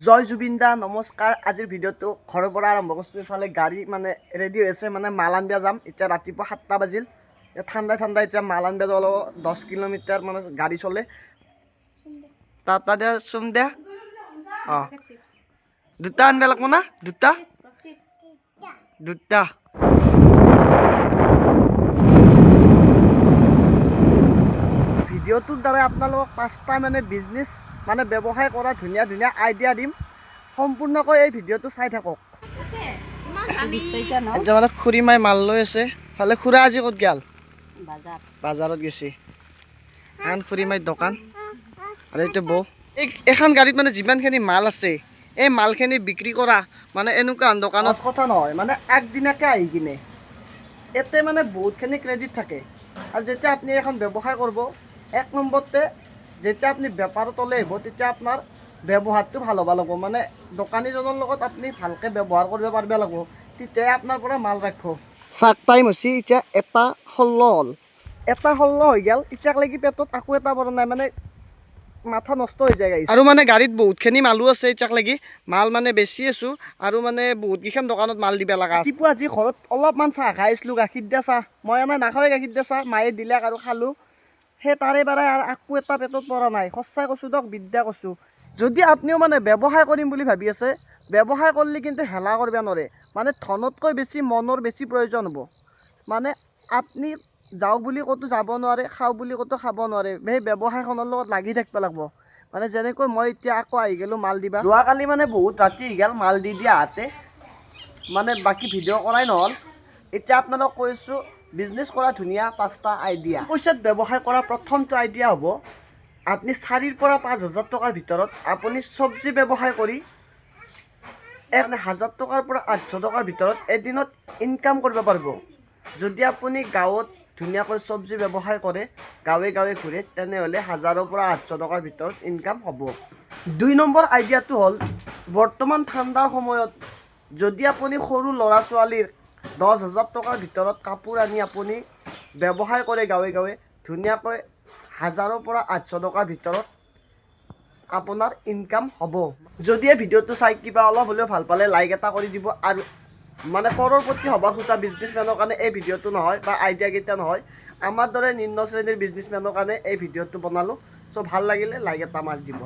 জয় জুবিন দা। নমস্কাৰ। আজিৰ ভিডিঅ'টো ঘৰৰ পৰা আৰম্ভ কৰিছোঁ। ইফালে গাড়ী মানে ৰেডি হৈ আছে, মানে মাল আনিব যাম। এতিয়া ৰাতিপুৱা 7টা বাজিল। এতিয়া ঠাণ্ডাই ঠাণ্ডা, এতিয়া মাল আনিব যাব লাগিব। 10 কিলোমিটাৰ মানে গাড়ী চলে। টাটা দিয়া, চুম দিয়া। অঁ, দুটা আনিব লাগিব না? দুটা দুটা। ভিডিঅ'টোৰ দ্বাৰাই আপোনালোকক পাঁচটা মানে বিজনেছ, মানে ব্যৱসায় কৰা ধুনীয়া ধুনীয়া আইডিয়া দিম। সম্পূৰ্ণকৈ এই ভিডিঅ'টো চাই থাকক। এতিয়া মানে খুৰীমাই মাল লৈ আছে। ফালে খুৰা আজি ক'ত গেল? বাজাৰ। বাজাৰত গেছি। এখন খুৰীমাইৰ দোকান আৰু এইটো বৌ। এই এখন গাড়ীত মানে যিমানখিনি মাল আছে, এই মালখিনি বিক্ৰী কৰা মানে এনেকুৱা দোকানত কথা নহয়, মানে আগদিনাকে আহি কিনে ইয়াতে মানে বহুতখিনি ক্ৰেডিট থাকে। আৰু যেতিয়া আপুনি এখন ব্যৱসায় কৰিব, এক নম্বৰতে যেতিয়া আপুনি বেপাৰত ওলাই আহিব, তেতিয়া আপোনাৰ ব্যৱহাৰটো ভাল হ'ব লাগিব। মানে দোকানীজনৰ লগত আপুনি ভালকৈ ব্যৱহাৰ কৰিব পাৰিব লাগিব, তেতিয়াই আপোনাৰ পৰা মাল ৰাখিব। চাক, টাইম হৈছে এতিয়া 1:16 হ'ল। 1:16 হৈ গ'ল, এতিয়ালৈকে পেটত একো এটা পৰা নাই। মানে মাথা নষ্ট হৈ যায় গাইছ। আৰু মানে গাড়ীত বহুতখিনি মালো আছে। এতিয়ালৈকে মাল মানে বেচি আছোঁ আৰু মানে বহুতকেইখন দোকানত মাল দিব লগা আছে। ৰাতিপুৱা আজি ঘৰত অলপমান চাহ খাই আহিছিলোঁ, গাখীৰ দিয়া চাহ। মই এনে নাখাওঁৱে গাখীৰ দিয়া চাহ, মায়ে দিলে আৰু খালোঁ। সেই তাৰে পৰাই আৰু একো এটা পেটত পৰা নাই। সঁচাই কৈছোঁ দিয়ক, বিদ্যা কৈছোঁ। যদি আপুনিও মানে ব্যৱসায় কৰিম বুলি ভাবি আছে, ব্যৱসায় কৰিলে কিন্তু হেলা কৰিব নোৱাৰে। মানে ধনতকৈ বেছি মনৰ বেছি প্ৰয়োজন হ'ব। মানে আপুনি যাওঁ বুলি ক'তো যাব নোৱাৰে, খাওঁ বুলি ক'তো খাব নোৱাৰে। সেই ব্যৱসায়খনৰ লগত লাগি থাকিব লাগিব। মানে যেনেকৈ মই এতিয়া আকৌ আহি গ'লোঁ মাল দিবা। যোৱাকালি মানে বহুত ৰাতি আহি গ'ল মাল দি দিয়া আহাতে, মানে বাকী ভিডিঅ' কৰাই নহ'ল। এতিয়া আপোনালোক কৈছোঁ বিজনেছ কৰা ধুনীয়া পাঁচটা আইডিয়া। পইচাত ব্যৱসায় কৰা প্ৰথমটো আইডিয়া হ'ব, আপুনি 4ৰ পৰা 5 হাজাৰ টকাৰ ভিতৰত আপুনি চব্জি ব্যৱসায় কৰি 1000 টকাৰ পৰা 800 টকাৰ ভিতৰত এদিনত ইনকাম কৰিব পাৰিব। যদি আপুনি গাঁৱত ধুনীয়াকৈ চব্জি ব্যৱসায় কৰে, গাঁৱে গাঁৱে ঘূৰে, তেনেহ'লে 1000ৰ পৰা 800 টকাৰ ভিতৰত ইনকাম হ'ব। দুই নম্বৰ আইডিয়াটো হ'ল, বৰ্তমান ঠাণ্ডাৰ সময়ত যদি আপুনি সৰু ল'ৰা ছোৱালীৰ 10,000 টকাৰ ভিতৰত কাপোৰ আনি আপুনি ব্যৱসায় কৰে গাঁৱে গাঁৱে, ধুনীয়াকৈ 1000ৰ পৰা 800 টকাৰ ভিতৰত আপোনাৰ ইনকাম হ'ব। যদি এই ভিডিঅ'টো চাই কিবা অলপ হ'লেও ভাল পালে, লাইক এটা কৰি দিব। আৰু মানে কৰৰপতি হ'ব খোজা বিজনেছমেনৰ কাৰণে এই ভিডিঅ'টো নহয় বা আইডিয়াকেইটা নহয়, আমাৰ দৰে নিম্ন শ্ৰেণীৰ বিজনেছমেনৰ কাৰণে এই ভিডিঅ'টো বনালোঁ। চ' ভাল লাগিলে লাইক এটা মাৰি দিব।